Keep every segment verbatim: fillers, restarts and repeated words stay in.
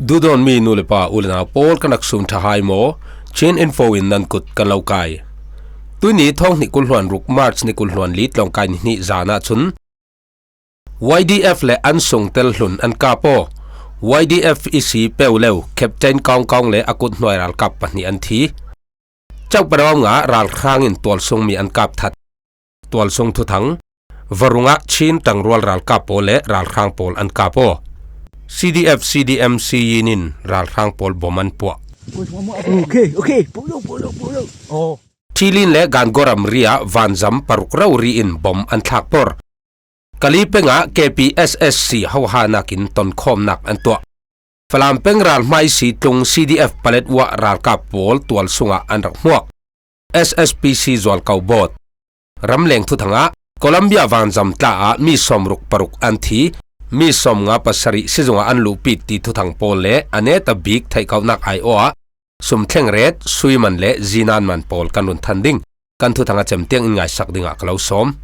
Duhdawtmi nu le pa, u le nau pawl, kan rak sum ṭha hai maw? Chin Info in nan kut kan lo kai. Tuini thawng hnih kul hluan ruk, March ni kul hluan li, tlawngkai ni hnih zan ah chun Y D F le an sungtel hlun an kap aw. Y D F i si peuh leu, Captain Kaung Kaung le a kut hnuai ralkap pahnih an thi. Chauh Padawm nga ralhrang in tualsung mi an kap that. Tualsung thuthang. Varungah Chin ṭangrual ralkap pawl le ralhrang pawl an kap aw. C D F C D M C in ralhrang pawl bom an puah. Okay, okay. Polo, polo, polo. Oh. Thilin le Gangaw ramri ah vanzam paruk rori in bom an thlak por. Kali pengah K P S S C hohanakin tonkhawmnak an tuah. Falam peng ralhmai si tlung C D F Paletwa ralkap pawl tualsungah an rak hmuak. S S P C Zualkau Bawt. Ramleng thuthangah Colombia vanzam tla ah mi sawmruk paruk an thi, mi sawmnga pasarih sizungah an luhpit ti thuthang pawl le a neta bik theihkauhnak aiawh ah sum thlengret, suiman le zinanman pawl kan run than ding. Kan thuthang a cem tiang in ngaisak dingah ka lo sawm.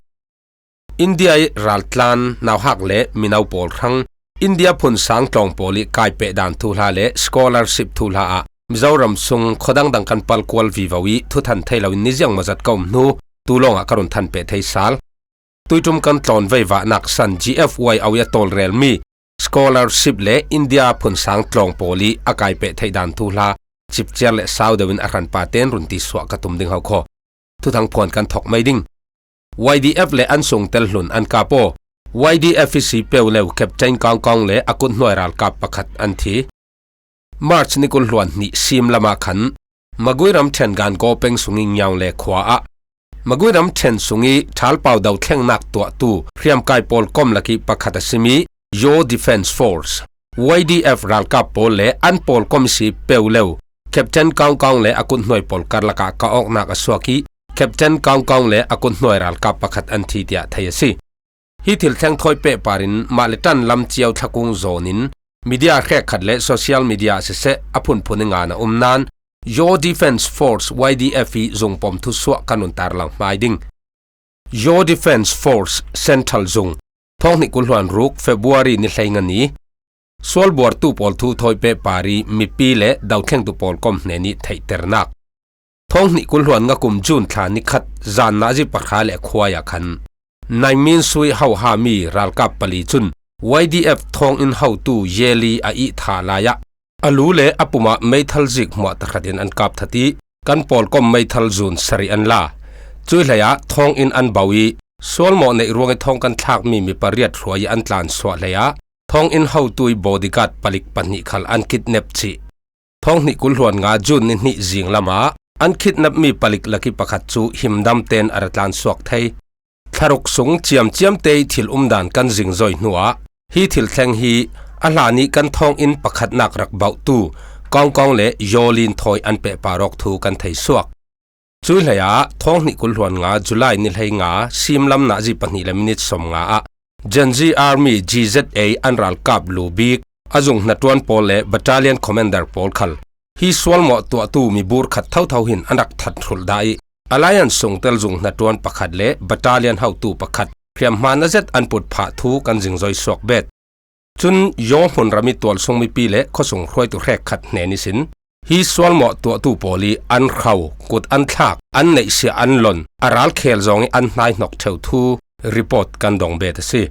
India i raltlan nauhak le mino pawl hrang India phunsang tlawng pawl i kaipeh dan thuhla le scholarship thuhla ah Mizoram sung khuadangdang kan palkual vivo i thuthan thei loin ni ziang mawzat ka um hnu tulawngah ka run thanpeh thei sal. Tuiṭum kan tlawn veivahnak san G F Y O i a tawlrelmi scholarship le India phunsang tlawng pawl i a kaipeh theih dan thuhla cipciar le sau deuhin a hranpa ten run tisuah ka tum ding ho khaw. Thuthang phuan kan thawk mai ding. Y D F le an sungtel hlun an kap aw. Y D F i si peuh leu, Captain Kaung Kaung le a kut hnuai ralkap pakhat an thi. March ni kul hluan hnih sim lamah khan Magui ramṭhen Gangaw peng sung i Ngiawngle khua ah Magui ramṭhen sung i ṭhalpau dothlengnak tuahtu hriamkai pawl kom lak i pakhat a simi Yo Defence Force, Y D F ralkap pawl le an pawl kom i si peuh leu, Captain Kaung Kaung le a kut hnuai pawl karlak ah ka awknak a suak i Captain Kaung Kaung le a kut hnuai ralkap pakhat an thi tiah thei a si. Hi thil thleng thawi pehpar in mah le ṭan lam cio thlakung zawnin media hrekkhat le social media ah siseh a phunphun i ngan a um nan Yo Defence Force, Y D F i zung pom thusuah kan run tarlang hmai ding. Yo Defence Force Central zung, thawng hnih kul hluan ruk February ni hleinga ni. Sualbuartu pawl thu thawi pehpar i mipi le dothlengtu pawl kom hnen i theihternak. Thawng hnih kul hluan nga kum June thla ni khat zan nazi pahra le khuai ah khan Nainmin Sui hoha mi ralkap pali cun Y D F thawnginn hotu Yeli a ih thah lai ah a lu le a pum ah meithal zik hmuah tahratin an kap that i kan pawlkom meithal zun sarih an la. Cui hlei ah thawnginn an bo i sualmawh neih ruang i thawng kan thlakmi mi pariat hruai i an tlansuah hlei ah thawnginn hotu i bodyguard palik pahnih khal an kidnap cih. Thawng hnih kul hluan nga June ni hnih zing lamah an kidnapmi palik lak i pakhat cu himdam tein a ra tlansuak thei. Thlaruk sung ciamciamte i thil umdan kan zingzoi hnuah hi thil thleng hi a hlan i kan thawnginn pakhatnak rak bauhtu Kaung Kaung le Yolin thawi an pehpar awk thu kan thei suak. Cui hlei ah thawng hnih kul hluan nga July ni hlei nga simlam nazi pahnih le minit sawm nga ah Gen Z Army G Z A an ralkap lu bik a zung hnaṭuan pawl le battalion commander pawl khal hi sualmawh tuahtu mi bur khat thotho hin an rak that hrulh dah i Alliance sungtel zung hnaṭuan pakhat le battalion hotu pakhat hriamhma na zet an put phah thu kan zingzoi suak bet. Cun Yaw hmunram i tualsung mipi le khuasung hruaitu hrekkhat hnen ihsin hi sualmawh tuahtu pawl i an hro, kut an thlak, an neihsia an lon, a ralkhel zong i an hnaihnok ṭheu thu report kan dong bet a si.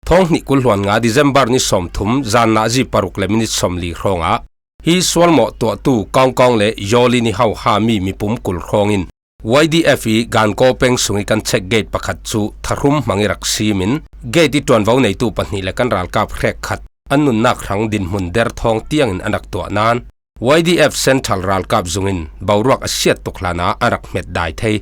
Thawng hnih kul hluan nga December ni sawmthum zan nazi paruk le minit sawmli hrawngah hi sualmawh tuahtu Kaung Kaung le Yawlin i hoha mi mipum kul hrawngin Y D F i Gankaw peng sung i kan check gate pakhat cu thahrum hmang i rak simin gate i ṭuanvo neitu pahnih le kan ralkap hrekkhat an nunnak hrang dinhmun der thawng tiangin an rak tuah nan Y D F Central ralkap zungin boruak a siat tuk hlanah an rak hmet dai thei.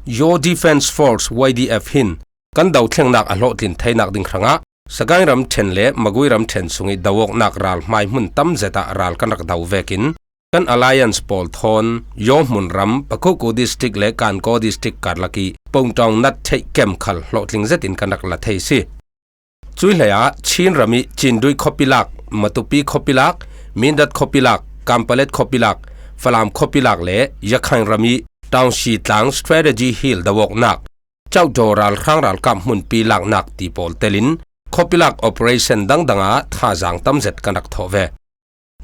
Yaw Defence Force Y D F hin kan dothlengnak a hlawhtlin theinak ding hrangah Sagaing ramṭhen le Magui ramṭhen sung i do-awknak ralhmai hmun tam zet ah ral kan rak do vekin kan alliance pawl thawn Yaw hmunram, Pakhuku District le Kankaw District karlak i Pongtawng nat theih kem khal hlawhtling zetin kan rak la thei si. Cui hlei ah Chin ram i Cindui khuapi lak, Matupi khuapi lak, Mindat khuapi lak, Kampalet khuapi lak, Falam khuapi lak le Yakhain ram i Taungshi tlang Strategy Hill do-awknak, Chauhdaw ralhrang ralkap hmunpi laknak ti pawl telin khuapi lak operation dangdang ah thazaang tam zet kan rak thawh ve.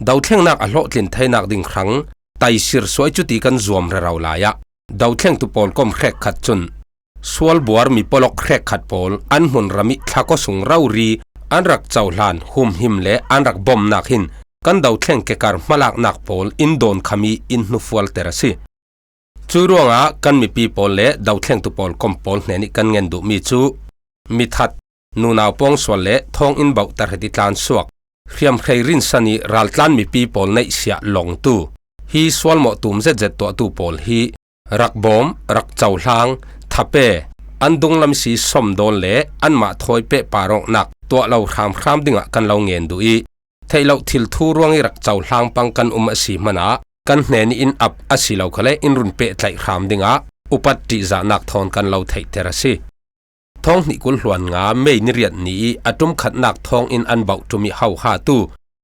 dothlengnak a hlawhtlin theinak ding hrang taisir suai cuti kan zuam rero lai ah, dothlengtu pawl kom hrekkhat cun sualbuar mi polok hrekkhat pawl an hmunram ih thlakaw sung rori an rak cohlan humhim le an rak bomnak hin kan dothleng kekar hmalaknak pawl in dawn khami in hnufualter a si. Cu ruangah kan mipi pawl le dothlengtu pawl kom pawl hnenih kan ngen duhmi cu mithat, nunau pawngsual le thawnginn bauh tahrat ih tlansuak, hriamhrei rinsan ih raltlan mipi pawl neihsiah lawngtu, hi sualmawh tum zetzet tuahtu pawl hi rak bawm, rak cohlang, thape, an dunglam si sawmdawn le anmah thawi pehpar awknak tuah lo hramhram dingah kan lo ngen duh ih, theih loh thil thu ruangih rak cohlang pang kan um a si hmanah kan hnenih in ap a si lo khale in run pehtlaih hram dingah upat ṭihzahnak thawn kan lo theihter a si. Thawng hnih kul hluan nga May ni riat ni ih a ṭumkhatnak thawnginn an bauh ṭum ih hohatu,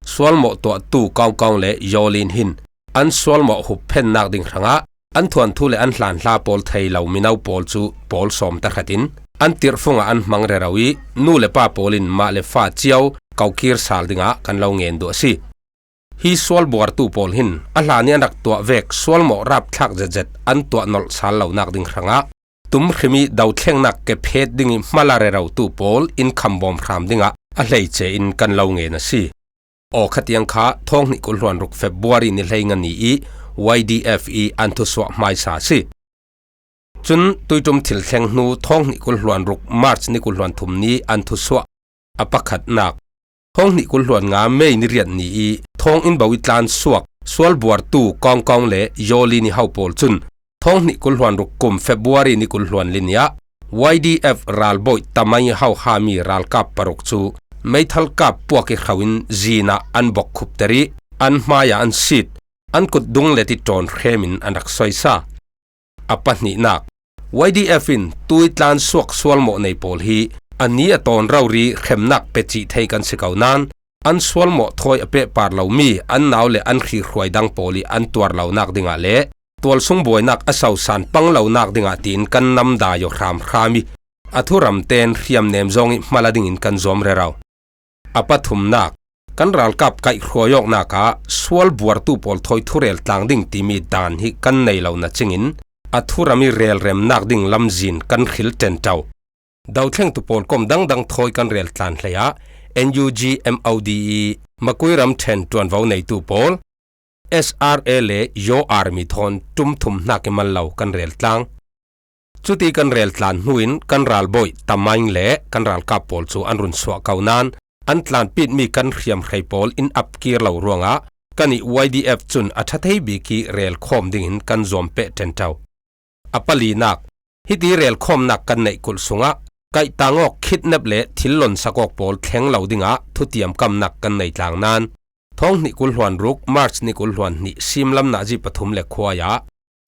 sualmawh tuahtu Kongkong le Yawlin hin an sualmawh hupphennak ding hrangah an thuanthu le an hlanhla pawl thei lo mino pawl cu pawl sawm tahratin an tirhfung ah an hmang rero ih, nu le pa pawl in mah le fa cio kokir sal dingah kan lo ngen duh a si. Hi sualbuartu pawl hin a hlan ih an rak tuah vek sualmawh rapthlak zetzet an tuah nolh sal lonak ding hrangah tum hrim ih dothlengnak kephet ding ih hmala rerotu pawl in khambawm hram dingah a hleice in kan lo ngen a si. Aw khatiang kha thawng hnih kul hluan ruk February ni hleinga ni ih Y D F ih an thusuah hmaisa a si. Cun tuiṭum thil thleng hnu thawng hnih kul hluan ruk March ni kul hluan thum ni an thusuah a pakhatnak, thawng hnih kul hluan nga May ni riat ni ih thawnginn bauh ih tlansuak sualbuartu Kongkong le Yawlin ih ho pawl cun thawng hnih kul hluan ruk kum February ni kul hluan li ni ah Y D F ralbawi Tamai ih hohami ralkap paruk cu meithal kap puak ih hro in zin ah an bok khupter ih an hmaiah an sit, an kut dung let ih ṭawn hrem in an rak soisa. A pahnihnak, Y D F in tui tlansuak sualmawh nei pawl hi a ni a tawn rori hremnak pe cih thei kan si ko nain, an sualmawh thawi a pehpar lomi an nau le an hrihruai dang pawl ih an tuar lonak dingah le tualsung buainak a sosan pang lonak dingah tiin kan namdai aw hramhram ih, a thuram ten hriamnem zawng ih hmala dingin kan zuam rero. A pathumnak, kan ralkap kaihhruai awknak ah sualbuartu pawl thawi thurel tlang ding timi dan hi kan nei lo na cingin a thuram ih relremnak ding lamzin kan hril ṭenṭo. Dothlengtu pawl kom dangdang thawi kan rel tlan hleiah N U G M O D ih Makui ramṭhen ṭuanvo neitu pawl, S R A le Yaw Army thawn ṭum thum hnak ih mal lo kan rel tlang. Cuti kan rel tlan hnu in kan ralbawi Tamai le kan ralkap pawl cu an run suah ko nain an tlanpitmi kan hriamhrei pawl in ap kir lo ruangah kan ih Y D F cun a ṭha thei bik ih rel khawm dingin kan zuam peh ṭenṭo. A palinak, hiti rel khawmnak kan neih kulh sungah kaihtang awk kidnap le thil lonsak awk pawl thleng lo dingah thutiam kamnak kan nei tlang nain, thawng hnih kul hluan ruk March ni kul hluan hnih simlam nazi pathum le khuai ah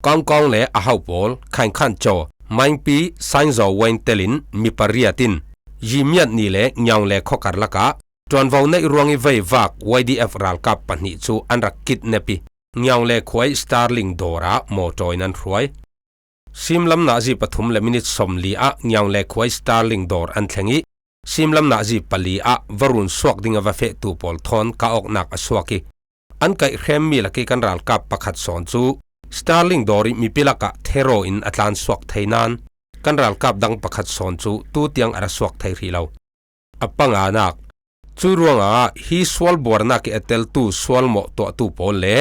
Kongkong le a ho pawl Khain Khan Caw, Maingpi, Saingzaw Wain telin mi pariat in Yi Miat ni le Ngiaung le khuakar lakah ṭuanvo neih ruangih veivak Y D F ralkap pahnih cu an rak kidnap ih Ngiaung le khuai Starling dawr ah mawṭaw in an hruai. Simlam nazi pathum le minit sawmli ah Ngiaung le khuai Starling dawr an thleng ih, simlam nazi pali ah va run suak ding a va fehtu pawl thawn kah awknak a suak ih, an kaihhremmi lakih kan ralkap pakhat sawn cu Starling dawr ih mipi lakah thero in a tlansuak thei nain kan ralkap dang pakhat sawn cu tutiang a ra suak thei rih lo. A panganak, cu ruangah hi sualbuarnak ih a teltu sualmawh tuahtu pawl le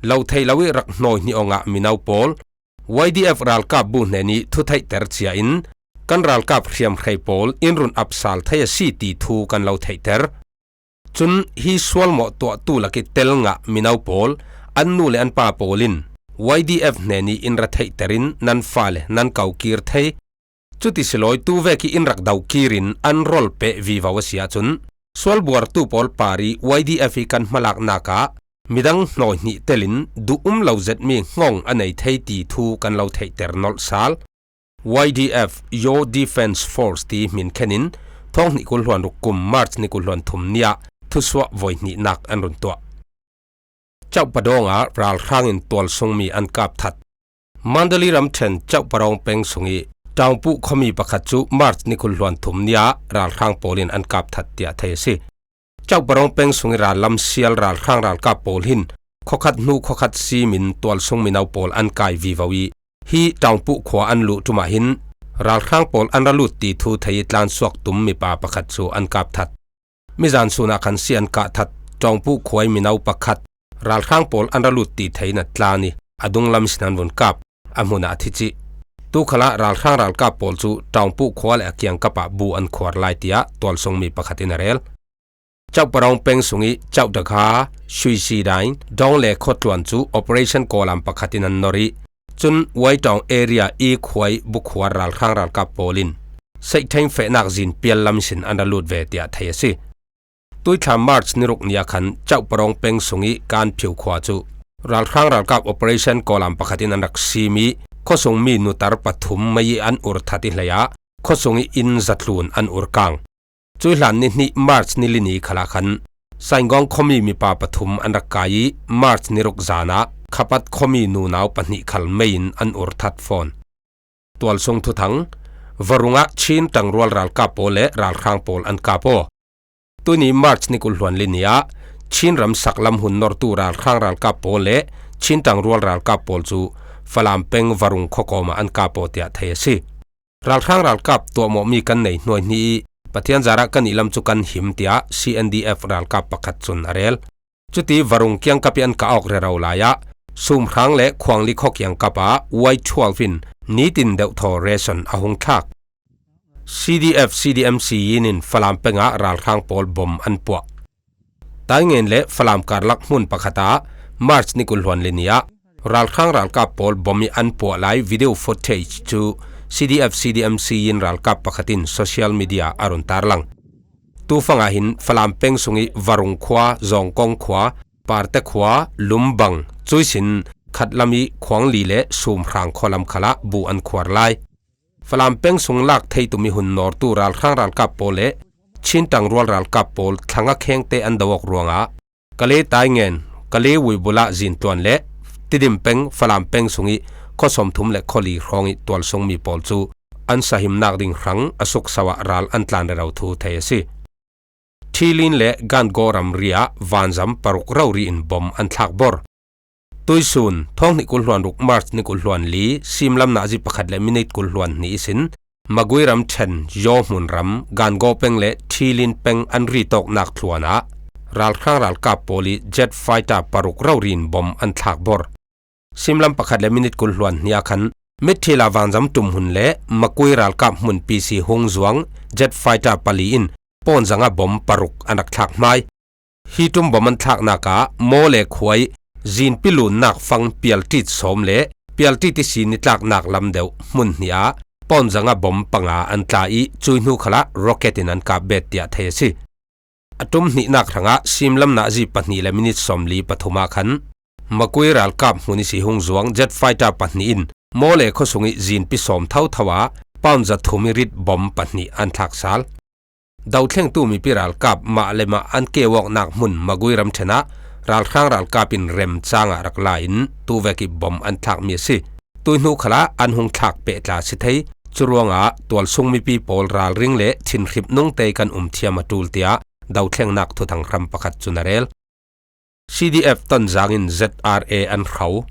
lo theih lo ih rak hnawi hnih awngah mino pawl Y D F ralkap bu hnenih thutheihter cia in kan ralkap hriamhrei pawl in run ap sal thei a si ti thu kan lo theihter. Cun hi sualmawh tuahtu lakih tel ngah mino pawl an nu le an pa pawl in Y D F hnenih in ra theihter in nan fale nan kokir thei. Cuti si lawi tu vek ih in rak dokir in an rawl peh vivo a si ahcun sualbuartu pawl par ih Y D F ih kan hmalaknak ah midang hnawi hnih telin duh um lo zetmi hngawng a nei thei ti thu kan lo theihter nolh sal. Y D F, Yaw Defence Force ti hmin khen in thawng hnih kul hluan ruk kum March ni kul hluan thum ni ah thusuah voi hnihnak an run tuah. Chauhpadawng ah ralhrang in tualsungmi an kap that. Mandalay ramṭhen Chauhpadawng peng sung ih Taungpuh khuami pakhat cu March ni kul hluan thum ni ah ralhrang pawl in an kap that tiah thei a si. Chauparong peng sung i ral lam sial ralhrang ralkap pawl hin khawkhat hnu khawkhat simin tualsung mino pawl an kai vivo i, hi Taungpuh khua an luh ṭumah hin ralhrang pawl an ra lut ti thu thei i tlansuak tum mipa pakhat cu an kap that. Mizan sunah khan si an kah that Taungpuh khua i mino pakhat ralhrang pawl an ra lut ti theiin a tlan i, a dunglam ihsin an vun kap, a hmunah a thi cih. Tu khalah ralhrang ralkap pawl cu Taungpuh khua le a kiangkap ah bu an khuar lai, tiah tualsung mi pakhat in a rel. Chauparong peng sung i Chaudakha, Shuisidain, Dong le khuatluan cu operation kawlam pakhat in an nor i, cun Waitawng area i khuai bukhuar ralhrang ralkap pawl in seihtheng fehnak zin pial lam sin an ra lut ve, tiah thei a si. Tuithlam March ni ruk ni ah khan Chauparong peng sung i Kanphiu khua cu ralhrang ralkap operation kawlam pakhat in an rak sim i, khuasung mi nutar pathum mei i an ur that i hleiah khuasung i inn zatlun an ur kang. Cuihlan ni hnih March ni li ni khalah khan Saingawng khuami mipa pathum an rak kai i, March ni ruk zan ah Khapat khuami nunau pahnih khal mei in an ur that fawn. Tualsung thuthang, Varung ah Chin ṭangrual ralkap pawl le ralhrang pawl an kap aw. Tuni March ni kul hluan li ni ah Chin ram saklam hun nortu ralhrang ralkap pawl le Chin ṭangrual ralkap pawl cu Falam peng Varung khuakawm ah an kap aw, tiah thei a si. Ralhrang ralkap tuahmawhmi kan nei hnuaihni i Pathian zarah kan ihlam cu kan him, tiah C N D F ralkap pakhat cun a rel. Cuti Varung kiangkap i an kah awk rero lai ah Sumhrang le Khuangli khua kiangkap ah Y twelve in nitin deuhthaw ration a hung thlak. C D F C D M C in in Falam peng ah ralhrang pawl bom an puah. Taingen le Falam karlak hmun pakhat ah March ni kul hluan li ni ah ralhrang ralkap pawl bom i an puah lai video footage cu C D F C D M C in ralkap pakhat in social media a run tarlang. Tufang ah hin Falam peng sung i Varung khua, Zawngkong khua, Parte khua, Lumbang, cuisin khatlam i Khuangli le Sumhrang khualam khalah bu an khuar lai. Falam peng sung lak thei tum i hun nortu ralhrang ralkap pawl le Chin ṭangrual ralkap pawl thlanga khengte an do awk ruangah Kale Taingen, Kale Wuibula zintluan le Tidim peng Falam peng sung i khua sawmthum le khua li hrawng i tualsung mi pawl cu an sahimnak ding hrang a sukso ah ral an tlan rero thu thei a si. Thilin le Gangaw ramri ah vanzam paruk rori in bom an thlak bor. Tuisun, thawng hnih kul hluan ruk March ni kul hluan li, simlam nazi pakhat le minit kul hluan hnih ihsin, Magui ramṭhen, Yaw hmun ram, Gangaw peng le Thilin peng an ritawknak thluan ah ralhrang ralkap pawl i jet fighter paruk rori in bom an thlak bor. Simlam pakhat le minit kul hluan hnih ah khan Mitthila vanzam ṭum hun le Magui ralkap hmun P C hung zuang jet fighter pali in pawnzanga bom paruk an rak thlak hmai. Hi ṭum bom an thlaknak ah Mawle khua i zinpi lunnak fang pialṭit sawm le pialṭit ihsi nitlaknak lam deuh hmun hnih ah pawnzanga bom panga an tla i, cui hnu khalah rocket in an kap bet, tiah thei a si. A ṭum hnihnak hrangah simlam nazi pahnih le minit sawmli pathum ah khan Magui ralkap hmun ihsi hung zuang jet fighter pahnih in Mawle khuasung i zinpi sawm thotho ah pawnza thum i rit bom pahnih an thlak sal. Dothlengtu mipi ralkap mah le mah an keu awknak hmun Magui ramṭhen ah ralhrang ralkap in remcang ah rak la in tuvek i bom an thlakmi a si. Tui hnu khalah an hung thlak pehtla a si thei. Curuangah tualsung mipi pawl ralring le thinhrip nungte kan um thiam a ṭul, tiah dothlengnak thuthang hram pakhat cun a rel. C D F Tonzang in Z R A an hro.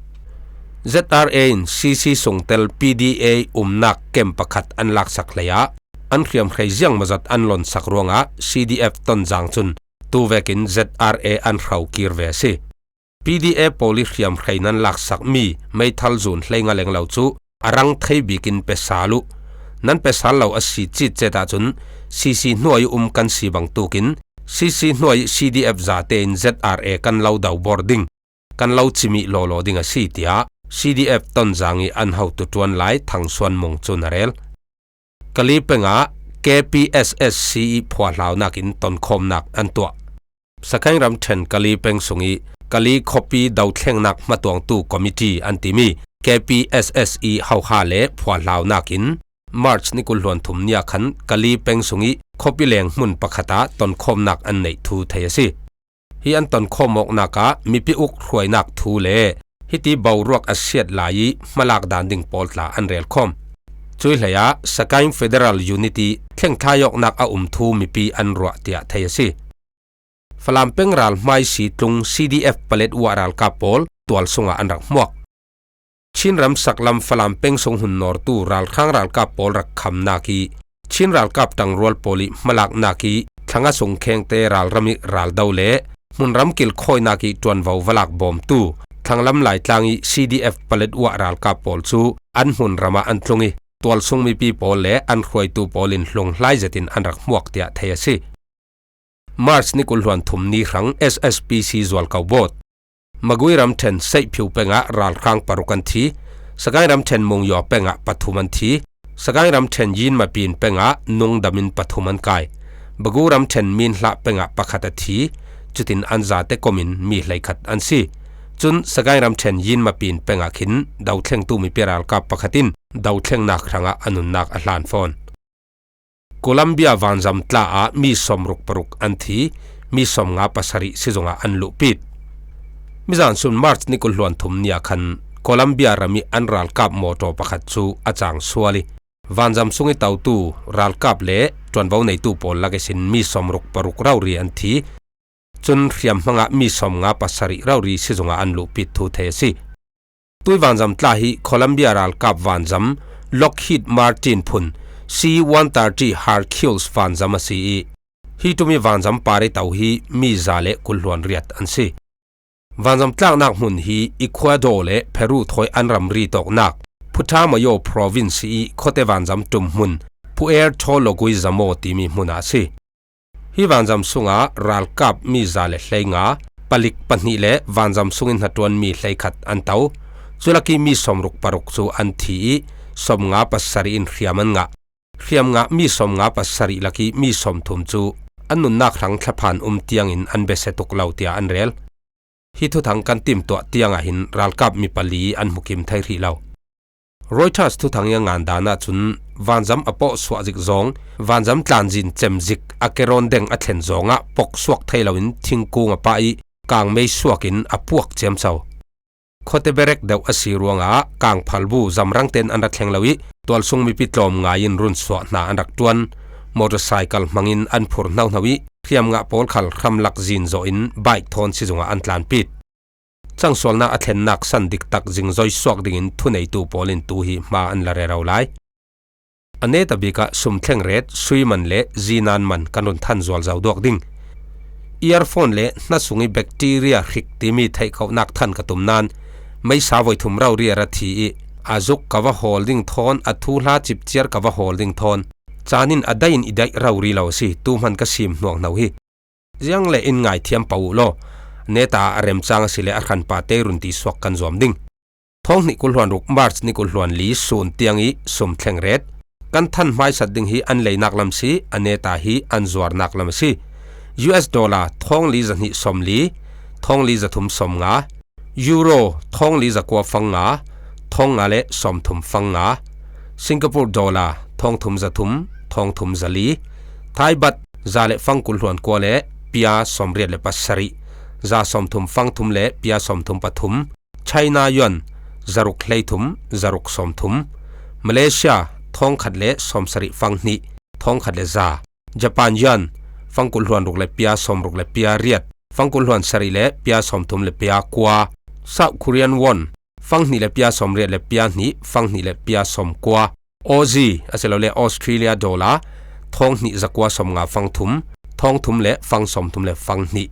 Z R A in C C sungtel P D A umnak kem pakhat an laksak hleiah an hriamhrei ziang mawzat an lonsak ruangah C D F Tonzang cun tuvekin Z R A an hro kir ve a si. P D A pawl i hriamhrei nan laksakmi meithal zun hleinga leng lo cu a rang thei bikin pe sal uh. Nan pe sal lo a si citcet ahcun C C hnuai um kan si bangtukin C C hnuai C D F zate in Z R A kan lo dobor ding, kan lo cimih lawlaw ding a si, tiah C D F Tonzang i an hotu ṭuan lai Thang Suan Mung cun a rel. Kali peng ah K P S S C i phuahhlaunak in tonkhawmnak an tuah. Sakaing ramṭhen Kali peng sung i Kali khuapi dothlengnak hmatuangtu committee an timi K P S S C i hoha le phuahhlaunak in March ni kul hluan thum ni ah khan Kali peng sung i khuapi leng hmun pakhat ah tonkhawmnak an neih thu thei a si. Hi an tonkhawm awknak ah mipi uk hruainak thu le hiti boruak a siat lai i hmalak dan ding pawl tla an relkhawm. Cui hleiah Sakaing Federal Unity thlengthlai awknak a um thu mipi an ruah, tiah thei a si. Falam peng ral hmaisi tlung C D F Paletwa ralkap pawl tual sungah an rak hmuak. Chin ram saklam Falam peng sung hun nawrtu ralhrang ralkap pawl rak khamnak ih Chin ralkap ṭangrual pawl ih hmalaknak ih thlanga sungkhengte ralram ih raldo le hmunram kilkhawinak ih ṭuanvo valak bawmtu thlanglam Laitlang ih C D F Paletwa ralkap pawl cu an hmunram ah an tlung ih tualsung mipi pawl le an hruaitu pawl in hlunghlai zetin an rak hmuak tiah thei a si. March ni kul hluan thum ni hrang S S P C Zualko Boat. Magui ramṭhen Seihphiu pengah ralhrang paruk an thi. Sagaing ramṭhen Mungyaw pengah pathum an thi. Sagaing ramṭhen Yinmapin pengah nungdamin pathum an kai. Bagu ramṭhen Minhlah pengah pakhat a thi. Cutin an zate komin mi hleikhat an si. Cun Sagaing ramṭhen Yinmapin pengah khin dothlengtu mipi ralkap pakhat in dothlengnak hrangah a nunnak a hlan fawn. Colombia vanzam tla ah mi sawmruk paruk an thi, mi sawmnga pasarih sizungah an luhpit. Mizan sun March ni kul hluan thum ni ah khan Colombia ram ih an ralkap mawṭaw pakhat cu a cang sual ih, vanzam sung ih totu ralkap le ṭuanvo neitu pawl lak ihsin mi sawmruk paruk rori an thi, cun hriamhmang ah mi sawmnga pasarih rori sizungah an luhpit thu thei a si. Tui vanzam tla hi Colombia ralkap vanzam Lockheed Martin phun C one thirty Hercules vanzam a si ih, hi ṭum ih vanzam par ih to hi mi za le kul hluan riat an si. Vanzam tlaknak hmun hi Ecuador le Peru thawi an ramri tawknak Putumayo Province ih khuate vanzam ṭum hmun Puerto Leguizamo timi hmun ah a si. Hi vanzam sungah ralkap mi za le hleinga, palik pahnih le vanzam sungin hnaṭuan mi hleikhat an to. Culak ih mi sawmruk paruk cu an thi ih sawmnga pasarih in hriam an ngah. Hriam ngah mi sawmnga pasarih lak ih mi sawmthum cu an nunnak hrang thlaphan um tiangin an besia tuk lo tiah an rel. Hi thuthang kan timtuah tiangah hin ralkap mi pali an hmukim thei hrih lo. Reuters thuthang ih a ngan dan ahcun vanzam a pawh suah zik zawng, vanzam tlanzin cem zik a kerawn deng a thlen zawngah pok suak thei loin thingkung a pah ih kangmei suak in a puak ciamco. Khuate berek deuh a si ruangah kangphalbu zamrang tein an ra thleng lo ih tualsung mipi tlawm ngai in runsuah hna an rak ṭuan. Motorcycle hmangin an phur hnohno ih hriamngah pawl khal hramlak zin zawh in bike thawn sizungah an tlanpit. Cangsualnak a thlennak san diktak zingzoi suak dingin thuneitu pawl in tu hi hma an la rero lai. A neta bikah sumthleng ret, sui man le zinan man kan run than zualzo duak ding. Earphone le hna sung ih bacteria hrik timi theihkauhnak than ka tum nain meisa voithum rori a ra thi ih a zuk ka va hawl ding thawn, a thuhla cipciar ka va hawl ding thawn. Caan in a daih in i daih rori lo a si, tu hman ka sim hnuak hno hi. Ziang le in ngaithiam paoh uh law, neta a remcang a si le a hranpa te run ti suak kan zuam ding. Thawng hnih kul hluan ruk March ni kul hluan li sun tiang ih sumthleng ret kan than hmaisat ding hi an leinak lam si, a neta hi an zuarnak lam a si. U S dollar thawng li zahnih sawmli, thawng li zathum sawmnga, Euro thawng li zakua fang nga, thawng nga le sawmthum fang nga, Singapore dollar thawng thum zathum, thawng thum zali, Thai baht za le fang kul hluan kua le pia sawmriat le pasarih, za sawmthum fang thum le pia sawmthum pathum, China yuan zaruk hleithum, zaruk sawmthum, Malaysia thawng khat le sawmsarih fang hnih, thawng khat le za, Japan yuan fang kul hluan ruk le pia sawmruk le pia riat, fang kul hluan sarih le pia sawmthum le pia kua, South Korean won fang hnih le pia sawmriat le pia hnih, fang hnih le pia sawmkua, Aussie asilole Australia dollar thawng hnih zakua sawmnga fang thum, thawng thum le fang sawmthum le fang hnih,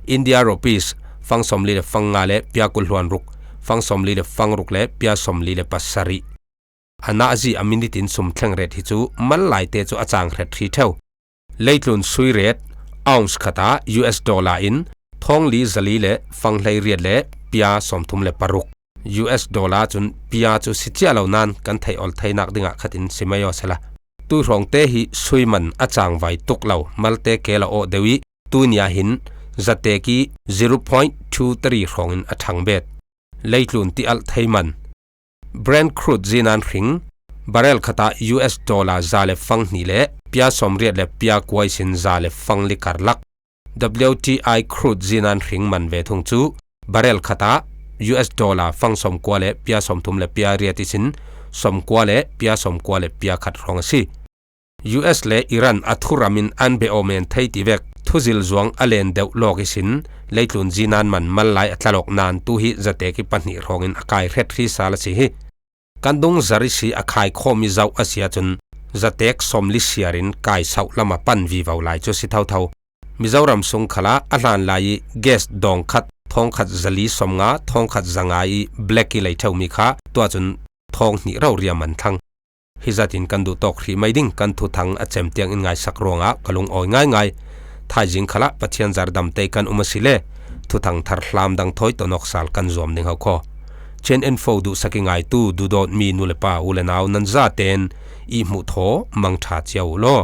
India rupees fang sawmli le fang nga le pia kul hluan ruk, fang sawmli le fang ruk le pia sawmli le pasarih. A nazi a minit in sumthleng ret hi cu mal laite cu a cang hret hri ṭheu. Leitlun sui ret ounce khat ah U S dollar in thawng li zali le fang hleiriat le pia sawmthum le paruk. U S dollar cun pia cu si cia lo nain kan theih ol theinak dingah khat in si mai aw sehla. Tuihrawngte hi sui man a cangvai tuk lo, malte ke lo awh deuh ih tuini ah hin zatek ih zero point two three hrawngin a ṭhang bet. Leitlun ti alh thei man. Brent crude zinan hring, barrel khat ah U S dollar za le fang hnih le pia sawmriat le pia kua ihsin za le fang li karlak. W T I crude zinan hring man ve thung cu barrel khat ah U S dollar fang sawmkua le pia sawmthum le pia riat ihsin sawmkua le pia sawmkua le pia khat hrawng a si. U S le Iran a thuram in an beh awmen thei ti vek thuzil zuang a len deuh lawk ihsin leitlun zinan man mal lai a tlalawk nan tu hi zatek i pahnih hrawngin a kai hret hri sal a si hi. Kan dung zari si a khai khawm i zauh a si ahcun zatek sawmli siarin kai sauh lam a pan vivo lai cu si thotho. Mizoram sung khalah a hlan lai i gas dawng khat thawng khat zali sawmnga thawng khat zanga i black i lei ṭheumi kha tuahcun thawng hnih rori a man thlang. Hi zatin kan duh tawk hrih mai ding kan thuthang a cem tiang in ngaisak ruangah ka lungawi ngaingai. Thaizing khalah Pathian zar damte kan um a si le thuthang thar hlam dang thawi tawh nawk sal kan zuam ding ho khaw. Chin Info duhsak i ngaitu duhdawtmi nu le pa u le nau nan zaten i hmuh thaw mangṭha cio u law.